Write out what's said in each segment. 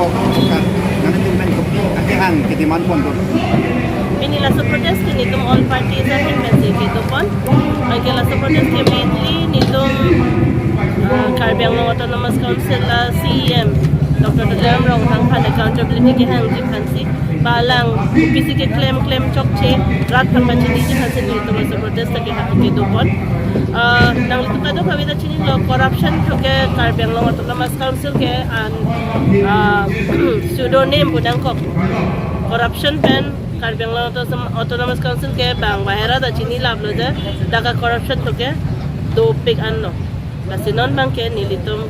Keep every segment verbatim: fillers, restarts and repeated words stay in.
Nanglitum pen kopi akehang kedemand ponpo? Pini laso protest ke nelitum all parties ahin pensi kedopon. Anke laso protest ke mainly nelitum, uh, Karbi Anglong Autonomous Council a C E M Doctor Tuliram Ronghang aphan accountability kehangji aphansi, ba alang kopisi keklem klem chokche, rat aphan pachiniji aphansi nelitum laso protest ke kedopon. Uh, nanglitum kadokave ta chinilo, corruption atheke Karbi Anglong Autonomous Council ke an, ah, pseudonym pu nangkok. Corruption pen Karbi Anglong Auto-, Autonomous Council ke bang bahera ta chini laplo je, dak a-corruption atheke dopik anlo. Lasi non abangke nelitum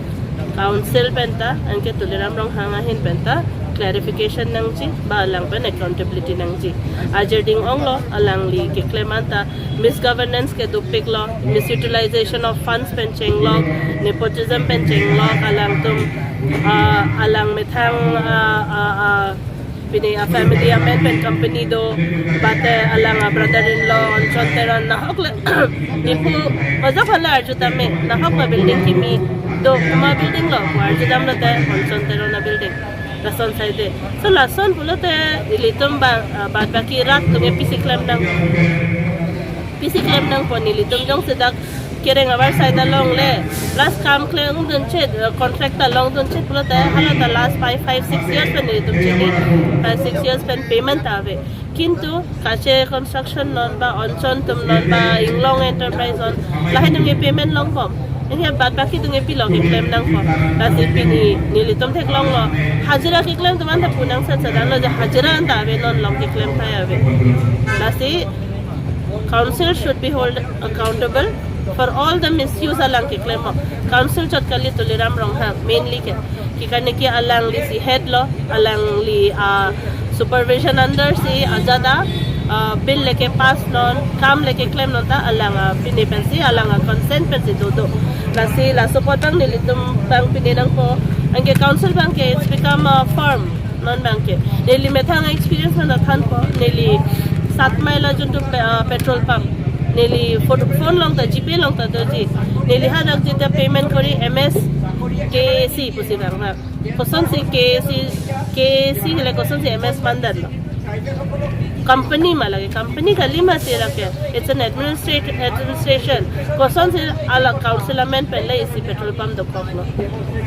council penta, anke Tuliram Ronghang ahin penta clarification nangji, ba alang pen accountability nangji. Ajirding onglo, alangli keklem anta misgovernance ke dopiklo, misutilization of funds pen chenglok, nepotism pen chenglok, alangtum, ah, alang methang, ah, ah, ah, pini a-family amen pen company do, bate alang a-brother-in-law, Onson Teron nahok le, ipu, oja phala arju tame, nahok ma building kimi do, kuma building lo, arju damlote, Onson Teron a-building. Lason saide. So lason pulote ilitum ba, ah, bad baki rat atum ke pisi klem nang. Pisi klem nangpo, nelitum jongsi dak kereng abar side along le. Plus kam klem dun chet, eh, contract ta long dun chet pulote hala ta last five, five, six years pen nelitum chini. Five, six years pen payment ta ave. Kintu Kache Construction non ba Onson atum non ba Inglong Enterprise non, lahai atum ke payment longbom. Anke bad baki atum ke pilo keklem nangpo. Lasi pini nelitum theklonglo. Hajira keklem atum anta pu nang sat sadanlo je hajira anta ave, non long keklem thai ave. Lasi council should be hold accountable for all the misuse alang keklem ho. Council chot kali, Tuliram Ronghang mainly ke. Kikarne ki alangli si head lo, alangli, ah, supervision under si ajat a, ah, bill leke pass non, kam leke klem non ta alang, ah, pine pensi, alang, ah, consent pensi dodo. Lasi laso apot abang nelitum abang pine nangpo. Anke council abangke it's become a firm non abangke. Neli methang experience nangthanpo, neli Satmaila juntu pe-, ah, petrol pump. Neli phone, phone along ta, GPay along ta doji. Neli hadak jita payment kori M S K A C pusi bang ha. Kosonsi K A C, K A C le kosonsi M S mandan lo. Company ma lake, company kali ma si lake. It's an administrative administration. Kosonsi ala council amen pen le isi petrol pump dokoklo.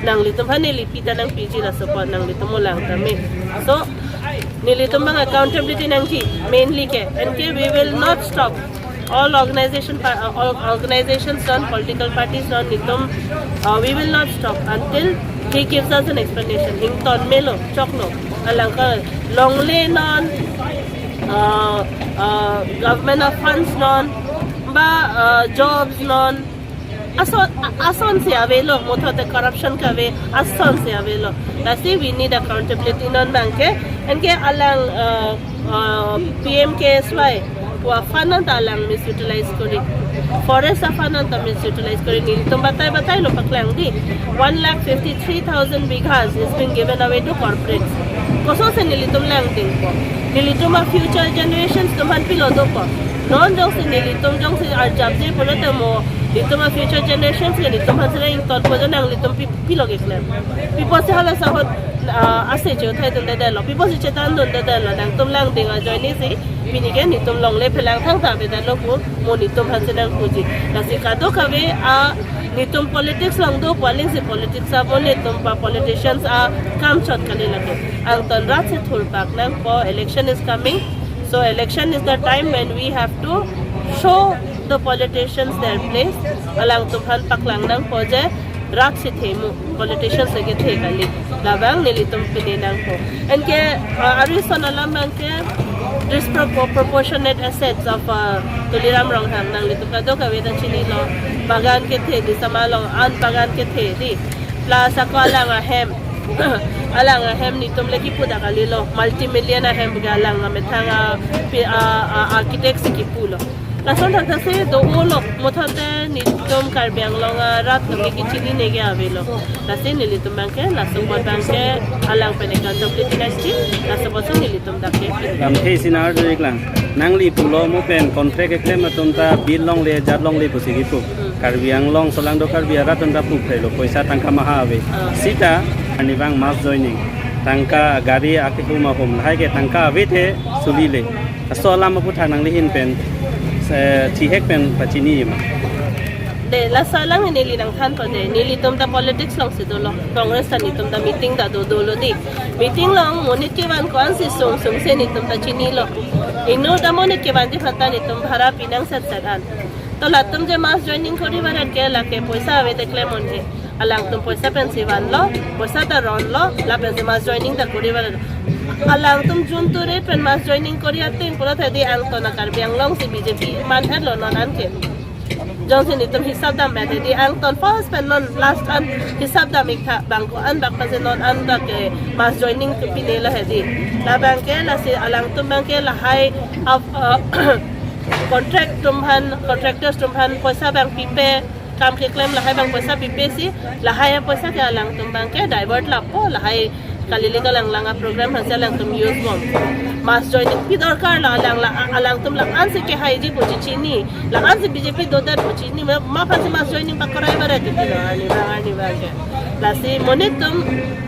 Nanglitum aphan neli pita nangpiji laso apot, nanglitum ulang tame. So nelitum abang accountability nangji mainly ke. Anke we will not stop. All organization pa-, uh, all organizations non, political parties non, nelitum, uh, we will not stop until he gives us an explanation. Ington melo, choklo. Alang ke longle non, uh, uh, government of funds non, ba, uh, jobs non, ason, a-, asonsi avelo, muthote corruption ke ave, asonsi avelo. Lasi we need accountability non abangke, anke alang, uh, uh, P M K S Y pu a-fund anta alang misutilize kori. Forest a-fund anta misutilize kori. Nelitum batai batai lo paklang di. One lakh fifty-three thousand bighas is being given away to corporates. Kosonsi nelitum langdingpo? Nelitum a-future generations atum aphan pilo dopo? Non jongsi nelitum jongsi arjapji pulote mo, nelitum a-future generations ke nelitum aphan sila ingtonpo je nanglitum pi, pilo keklem. Pi apotsi hala ahut, ah, ase chethai dundedetlo. Pi apotsi chethan dundedetlo. Nangtum langding ajoine si pini ke nelitum longle phelang thangta avedetlo pu mo nelitum aphansi nangpuji. Lasi kadokave a nelitum politics along dopo, aling si politics a mo nelitum ba politicians akam chot kali lake. Angtan rat si thurpak nangpo, election is coming. So election is the time when we have to show the politicians their place. Alangtum aphan paklang nangpo je rat si the mu, politicians lake the kali. Labang nelitum pine nangpo. Anke, uh, ari son alam abangke disproportionate assets of, uh, Tuliram Ronghang, nanglitum kadokave ta chinilo. Bagan kethe di, sama along an bagan kethe di. Plus ako alang ahem. Alang ahem nelitum le kipu ta kalilo. Multi-million ahem ke alang amethang a, pi-, a, a, architect si kipulo. Lason thakthaksi do-olo, muthote nelitum Karbi Anglong arat atum ke kechinine ke avelo. Lasi nelitum abangke, laso apot abangke alang pen accountability nangji, laso apotsi nelitum dak ke. Lamthe sinar jeklang. Nangli pulo mo pen contract keklem atum ta bill longle, jat longle pusi kipu. Hmm. Karbi Anglong solangdo Karbi arat atum ta pu phelo, poisa tangka maha ave. Ah. Sita, arnivang mass joining. Tangka gari akehum ahum lahai ke tangka ave te sulile. Laso alam aphuthak nangli ahin pen, eh, chihek pen pachini ma? De, laso alam neli nangthanpo de. Nelitum ta politics alongsi dolo. Congress ta netum ta meeting ta do dolo di. Meeting along monit kevan ko-ansi sung sungse netum ta chinilo. Inut ta monit kevan di phanta netum bhara pinang set set an. To latum je mass joining kori varet ke lake poisa ave te klem un-e. Alangtum poisa pensi vanlo, poisa ta ronlo, lapensi mass joining ta kori varet. Alangtum June two ret pen mass joining kori ateng pulote di angton a Karbi Anglong si B J P man-etlo non anke. Jongsi netum hisap dam-et di angton first pen non last an hisap dam-ik tha, bang ko-an bak pensi non an bak ke mass joining ke pinelo he di. Labang ke lasi alangtum bang ke lahai of, uh, contract atum aphan, contractors atum aphan poisa bang pipe, kam keklem lahai bang poisa pipe si, lahai poisa ke alangtum bang ke divert lapo, lahai kali legal lang lang a program aphansi alangtum use bom. Mass joining pi dorkar lo, alang la, alangtum la-ansi kehaiji pu chichini, la-ansi B J P dodet pu chini, ma, ma aphansi mass joining pakrai varet titilo, arni bang, arni bang ke. Lasi monit atum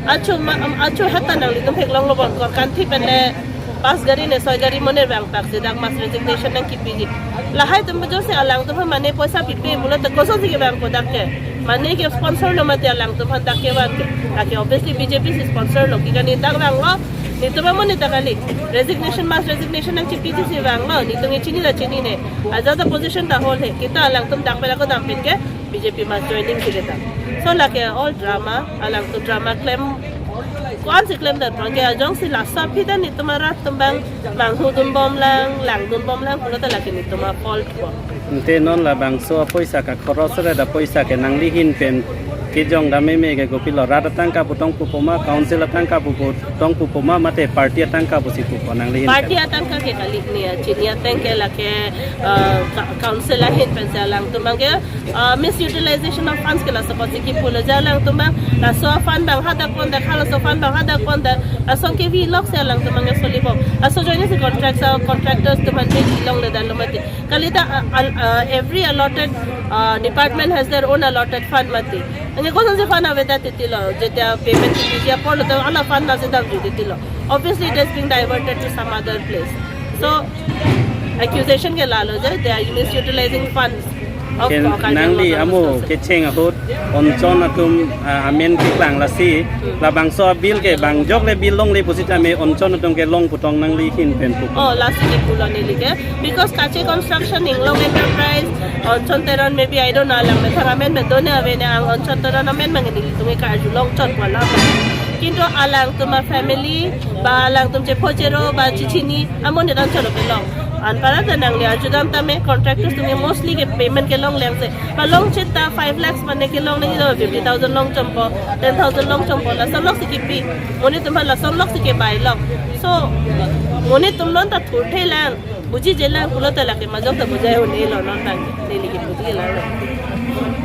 achu ma, am, achu heta nanglitum theklonglo bon kor kanthi pen le pas gari ne soi gari monit vangpak si dak mass resignation nangkipiji. Lahai atum bejose alangtum aphan mane poisa pipe pulote kosonsi kevang ko dak ke. Mane ke sponsor lo mati alangtum aphan dak kevan ke. Lake obviously B J P si sponsor lo, ke kani dak vanglo. Netum amonit ta kali. Resignation, mass resignation nangchipiji si vanglo. Netum ke chini ta chinine. Ajat ta position ta hol he. Kita alangtum dak pen ako dam pen ke B J P mass joining si kita. So lake all drama, alangtum drama klem, ko-ansi klemdet bang ke, ajongsi laso aphi ta netum arat atum bang manghudun bomlang, langdun bomlang pulote lake netum a fault po. Ante non labangso apoisa kakhoros re da poisa ke nangli ahin pen kejong dam meme ke kopilo, rat atangka pu tong pupo ma, council atangka pu pu tong pupo ma, mate party atangka pusi pupo nangli ahin pen? Party atangka ke kali ne, chini ateng ke lake, uh, ka-, council ahin pensi alangtum bang ke, uh, misutilization of funds ke laso apotsi kipulo je alangtum bang, laso fund bang hadak pondak, halaso fund bang hadak pondak, laso ke vi lok si alangtum bang soli bom. Laso ajoine si contracts, uh, contractors atum aphan pay longle dan lo mati. Kali ta, uh, al-, uh, every allotted, uh, department has their own allotted fund mati. Anke kosonsi fund avedet titilo, jetia payment kipiji apor lo ta ala fund nangsi damji titilo. Obviously, it is being diverted to some other place. So, accusation ke lalo je, they are misutilizing funds of Ken Karbi Anglong nangli Autonomous amo Council. Kecheng ahut, onchon atum, ah, amen keklang lasi, labangso a-bill ke bang jok le bill longle pusitame onchon atum ke long pu tong nangli ahin pen pu. Oh, lasi kipulo neli ke. Because Kache Construction, Inglong Enterprise, Onchon Teron, maybe, I don't know, alang methang amen me done ave ne ang Onchon Teron amen mang nelitum ke karjulong chot wala. Kintu alangtum a-family, ba alangtum chepho chero, ba chichini, amonit an cholo kelong. Anparta nangli arjudam tame, contractors atum ke mostly ke payment kelong lengse. Ba longchit ta five lakhs mane kelong nangji do, fifty thousand longchompo, ten thousand longchompo, lason loksi kipi. Monit atum aphan lason loksi kebai long. So, monit atum non ta thurthe lang, buji je lang pulote lake majok ta bujai un-elo non bang, neli ke buji lang.